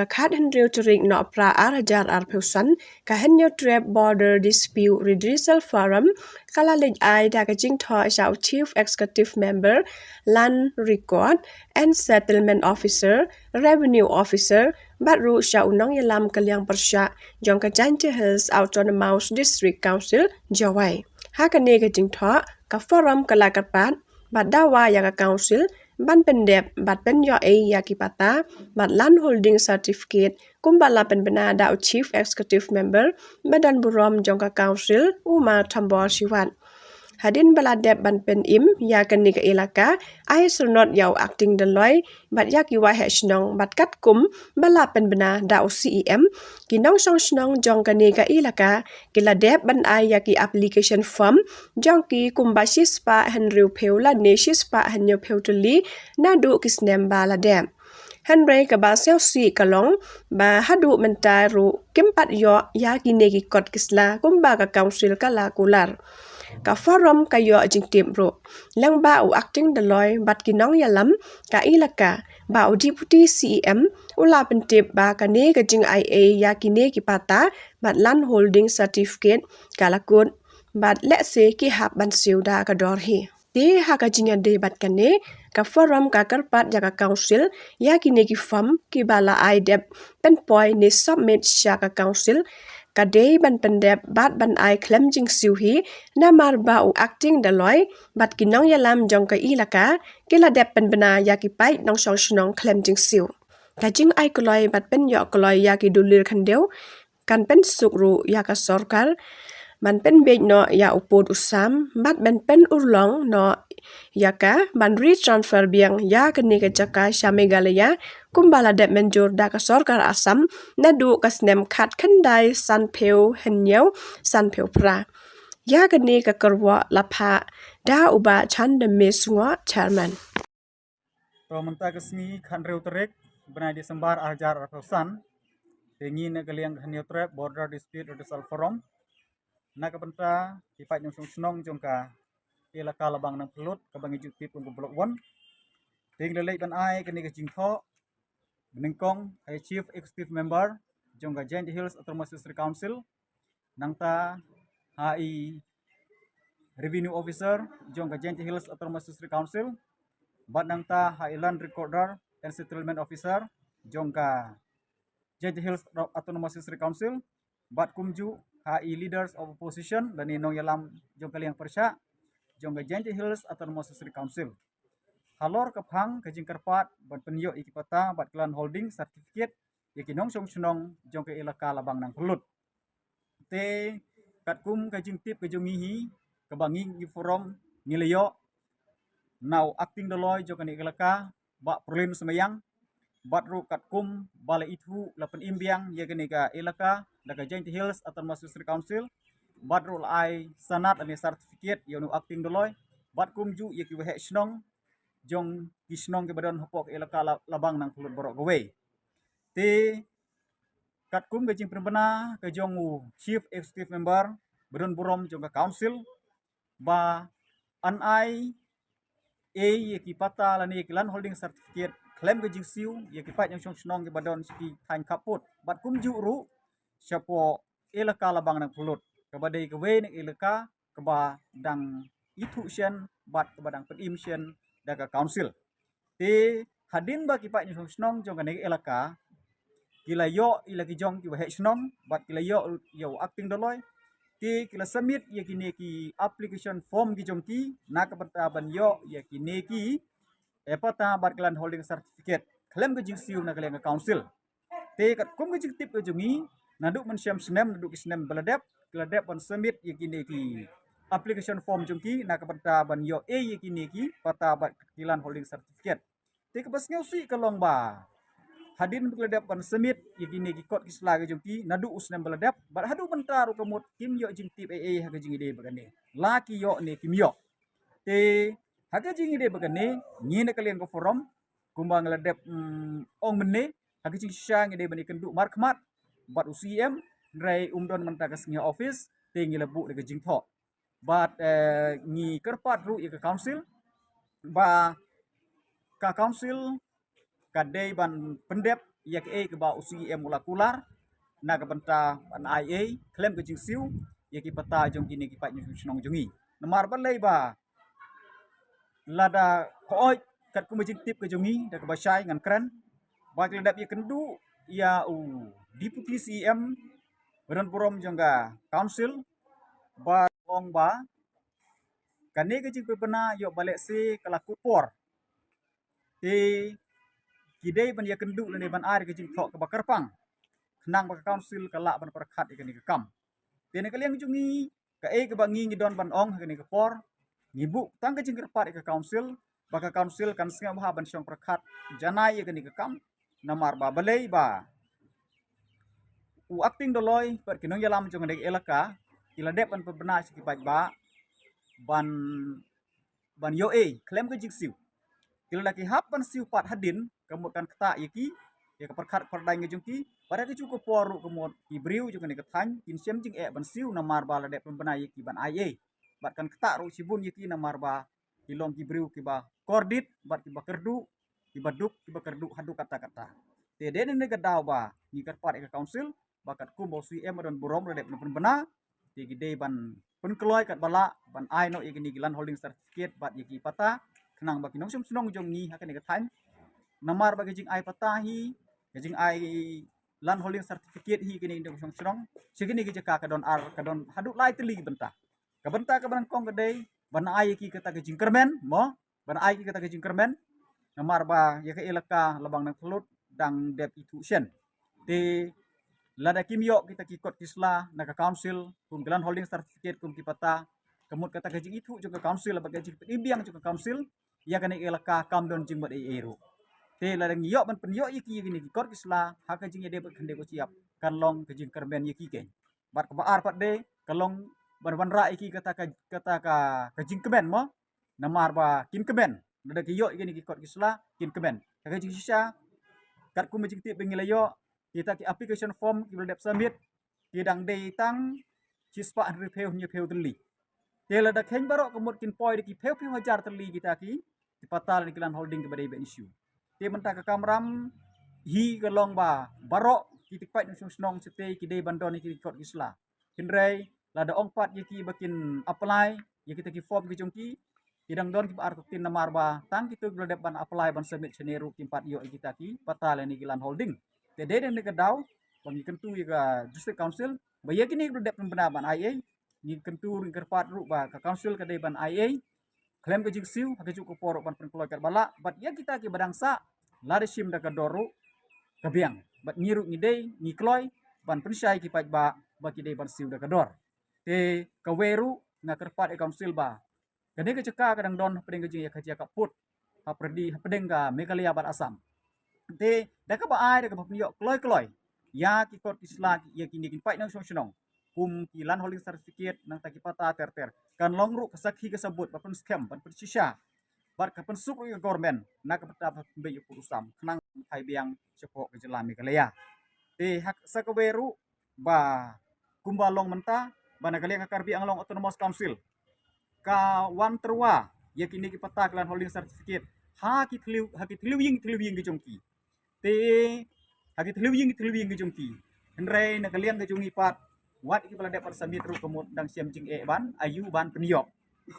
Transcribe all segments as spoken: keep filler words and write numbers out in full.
Ka khathynriew tarik Nohprah ar hajar arphew san, ka Hynñiewtrep Border Dispute Redressal Forum ka la leit ai da ka jingthoh sha u Chief Executive Member, Land Record and Settlement Officer, Revenue Officer, bad ruh sha u nongïalam ka liang pyrshah jong ka Jaintia Hills Autonomous District Council, Jowai. Ha kane ka jingthoh, ka forum ka la kyrpad bad dawa ïa ka council ban pyndep bad pynïoh ei ïa ki patta bad land holding certificate kumba la pynbna da u Chief Executive Member ba don burom jong ka council, u Ma Thombor Shiwat. Hadien ba la dep ban pynim ïa kane ka elaka, ai syrnod ïa u acting Dolloi bad ïa ki waheh shnong bad katkum ba la pynbna da u C E M, ki nongshong shnong jong kane ka elaka ki la dep ban ai ïa ki application form jong ki kumba shispah hynriewphew lane shispah hynñiewphew tylli naduh ki snem ba la dep. Hynrei kaba sngewsih ka long ba haduh mynta ruh kim pat ïoh ïa kine ki kot ki sla kumba ka council ka la kular. Ka forum ka ïoh jingtip ruh lyngba u acting Dolloi bad ki nongïalam ka elaka ba u Deputy C E M u la pyntip ba kane ka jingai ei ïa kine ki patta bad land holding certificate ka la kut bad lehse ki hap ban siew da ka dor hi. Te ha ka jingïadei bad kane, ka forum ka kyrpad ïa ka council ïa kine ki form kiba la ai dep pynpoi ne submit sha ka council, ka dei ban pyndep bad ban ai khlem jingsiew hi, namar ba u acting Dolloi bad ki nongïalam jong ka elaka ki la dep pynbna ïa ki paid nongshong shnong khlem jingsiew. Ka jingai kloi bad pynïoh kloi ïa ki dulir khyndew kan pynsuk ruh ïa ka sorkar ban pynbiej noh ïa u pud u sam bad ban pynurlong noh ïa ka ban retransfer biang ïa kane ka jaka sha Meghalaya kumba la dep mynjur da ka sorkar Assam naduh ka snem khatkhyndai sanphew hynñiew sanphew phra. Ïa kane ka kyrwoh la phah da u Bah Chandame Sngok, Chairman. To mynta ka sngi khathynriew tarik bnai December ar hajar arphew san, te ngi na ka liang ka Hynñiewtrep Border Dispute Redressal Forum na ka bynta ki paid nongshong shnong jong ka elaka Labang Nangphyllut kaba ngi ju tip kum ka Block One. Te ngi la leit ban ai kane ka jingthoh banyngkong ha i Chief Executive Member jong ka Jaintia Hills Autonomous District Council, nangta ha i Revenue Officer jong ka Jaintia Hills Autonomous District Council, bad nangta ha i Land Recorder and Settlement Officer jong ka Jaintia Hills Autonomous District Council, bad kumjuh ha i Leaders of Opposition lane nongïalam jong ka liang pyrshah jong ka Jaintia Hills Autonomous District Council. Halor ka phang ka jingkyrpad ban pynïoh ïa ki patta bad ki land holding certificate ïa ki nongshong shnong jong ka elaka Labang Nangphyllut. Te katkum ka jingtip ka jong ngi hi, kaba ngi, ngi forum ngi la ïoh na u acting Dolloi jong kane ka elaka, Bah Prolin Symbayang, bad ruh katkum ba la ithuh la pynim biang ïa kane ka elaka da ka Jaintia Hills Autonomous District Council, bad ruh la ai sanad lane certificate ïa u acting Dolloi, bad kumjuh ïa ki waheh shnong jong ki shnong kiba don hapoh ka elaka La-, Labang Nangphyllut baroh kawei. Te katkum ka jingpynbna ka jong u Chief Executive Member ba don burom jong ka Council, ba yn ai ei ïa ki patta lane ïa ki land holding certificate khlem ka jingsiew ïa ki paid nongshong shnong kiba don sha ki thaiñ khappud bad kumjuh ruh shapoh elaka Labang Nangphyllut, kaba dei kawei na ka elaka kaba dang ithuh shen bad kaba dang pynim shen da ka Council. Te hadien ba ki paid nongshong shnong jong kane ka elaka ki la ïoh ïa la ki jong ki waheh shnong bad ki la ïoh ïa u acting Dolloi, te ki la submit ïa kine ki application form ki jong ki na ka bynta ban ïoh ïa kine ki, eh, patta bad ki land holding certificate khlem ka jingsiew na ka liang ka Council. Te katkum ka jingtip ka jong ngi, naduh mynshem snem, naduh ki snem ba la dep, ki la dep ban submit ïa kine ki application form jong ki na ka bynta ban ïoh ei ïa kine ki patta bad ki land holding certificate. Te kaba sngewsih ka long ba hadien ba ki la dep ban submit ïa kine ki kot ki sla ki jong ki naduh u snem ba la dep, bad haduh mynta ruh ka mut kim ïoh jingtip ei ei ha ka jingïadei ba kane, la ki ïoh ne kim ïoh. Te ha ka jingïadei ba kane, ngi na ka liang ka forum, kumba ngi la dep, mm, ong mynne, ha ka jingshisha ngi dei ban ïakynduh markhmat bad u C E M, hynrei um don mynta ka sngi ha office, te ngi la buh da ka jingthoh. Bad, eh, ngi kyrpad ruh ïa ka Council ba ka Council ka dei ban pyndep ïa kaei kaba u C E M u la kular na ka bynta ban ai ei khlem ka jingsiew ïa ki patta jong kine ki paid nongshong shnong jong ngi. Namar balei ba lada ka oi katkum ka jingtip ka jong ngi da kaba shai ngan kren ba ki la dep ïakynduh ïa u Deputy C E M ba don burom jong ka council ba ong ba kane ka jingpynbna ïoh ba lehse ka la kut por. Te ki dei ban ïakynduh lane ban ai ka jingthoh kaba kyrpang khnang ba ka council ka lah ban pyrkhat ïa kane ka kam. Te na ka liang jong ngi kaei kaba ngi ngi don ban ong ha kane ka por, ngi buh tang ka jingkyrpad ïa ka council ba ka council kan sngewbha ban shong pyrkhat janai ïa kane ka kam. Namar ba balei ba u acting doloi bad ki nongïalam jong kane ka elaka ki la dep ban pynbna sha ki paidbah ban ban ïoh ei khlem ka jingsiew. Te lada ki hap ban siew pat hadien ka mut kan ktah ïa ki ïa ka pyrkhat pyrdaiñ ka jong ki. Bad ha kajuh ka por ruh ka mut ki briew jong kane ka thaiñ kin shem jingeh ban siew namar ba la dep pynbna ïa ki ban ai ei. Bad kan ktah ruh shibun ïa ki namar ba ki long ki briew kiba kordit bad kiba kyrduh, kiba duk kiba kyrduh haduh katta katta. Te dei na kane ka daw ba ngi kyrpad ïa ka council ba katkum ba u C E M ba don burom la dep pynbna, te ki dei ban pynkloi katba lah ban ai noh ïa kine ki land holding certificate bad ïa ki patta khnang ba ki nongshong shnong jong ngi ha kane ka thaiñ. Namar ba ka jingai patta hi, ka jingai land holding certificate hi kine ki nongshong shnong sha kine ki jaka ka don ar, ka don haduh lai tylli ki bynta. Ka bynta kaba nyngkong ka dei ban ai ïa ki kata ka jingkyrmen mo, ban ai ïa ki kata ka jingkyrmen. Namar ba ïa ka elaka Labang Nangthlut dang dep ithuh shen. Te lada kim ïoh kita ki kot ki sla na ka council kum ki land holding certificate kum ki patta, ka mut kata ka jingithuh jong ka council bad ka jingpynim biang jong ka council ïa kane ka elaka kam don jingmut ei ei ruh. Te lada ngi ïoh ban pynïoh ïa ki ïa kine ki kot ki sla ha ka jingïadei bad ka khyndew ka shyiap kan long ka jingkyrmen ïa ki keiñ. Bad kaba ar pat de ka long ban wanrah ïa ki kata ka, kata ka, ka jingkmen mo. Namar ba kin kmen lada ki ïoh ïa kine ki kot ki sla kin kmen. Ka jingshisha katkum ka jingtip ba ngi la ïoh, kita ki application form kiba la dep submit ki dang dei tang shispah hynriewphew hynñiewphew tylli. Te lada kheiñ baroh ka mut kin poi da ki phew phew hajar tylli kita ki, ki patta lane ki land holding kiba dei ban issue. Te mynta ka kamram hi ka long ba baroh ki paid nongshong shnong shatei ki dei ban don ïa ki kot ki sla. Hynrei lada ong pat ïa ki ba kin apply ïa kita ki form ki jong ki, ki dang don kiba artatien namar ba tang kito kiba la dep ban apply ban submit shane ruh kim pat ïoh ïa kita ki patta lane ki land holding. Te dei na kane ka daw ba ngi kyntu ïa ka District Council ba ïa kine kiba la dep pynbna ban ai ei, ngi kyntu ruh ngi kyrpad ruh ba ka council ka dei ban ai ei khlem ka jingsiew, ha kajuh ka por ruh ban pynkloi katba lah bad ïa kita kiba dang sah, lada shim da ka dor ruh ka biang. Bad ngi ruh ngi dei ngi kloi ban pynshai ki paidbah ba ki dei ban siew da ka dor. Te kawei ruh nga kyrpad ïa ka council ba kane ka jaka ka dang don hapdeng ka jingïakajia ka pud, hapyrdi hapdeng ka Meghalaya bad Assam. Te da kaba ai da kaba pynïoh kloi kloi ïa ki kot ki sla ïa kine ki paid nongshong shnong kum ki land holding certificate nangta ki patta ter ter, kan long ruh ka sakhi ka sabut ba pynskhem ban pynshisha bad ka pynsuk ruh ïa ka government na ka bynta ba pynbeit ïa u pud u sam khnang ban phai biang shapoh ka jylla Meghalaya. Te ha sa kawei ruh ba kumba long mynta ba na ka liang ka Karbi Anglong Autonomous Council ka wan tyrwa ïa kine ki patta ki land holding certificate ha ki thliew, ha ki thliew ïing thliew ïing ki jong ki. Te ha ki thliew ïing thliew ïing ki jong ki. Hynrei na ka liang ka jong ngi pat wat kiba la dep ban submit ruh ka mut dang shem jingeh ban aïu ban pynïoh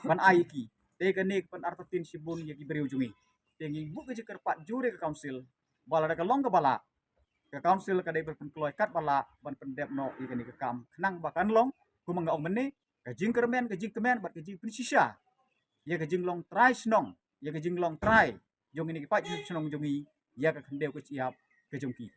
ban ai ïa ki. Te kane ka pynartatien shibun ïa ki briew jong ngi. Te ngi buh ka jingkyrpad jur ïa ka council ba lada ka long kaba lah, ka council ka dei ban pynkloi katba lah ban pyndep noh ïa kane ka kam khnang ba kan long kumba nga ong mynne, ka jingkyrmen ka jingkmen bad ka jingpynshisha ïa ka jinglong trai shnong, ïa ka jinglong trai jong kine ki paid shnong jong ngi, ïa ka khyndew ka shyiap ka jong ki.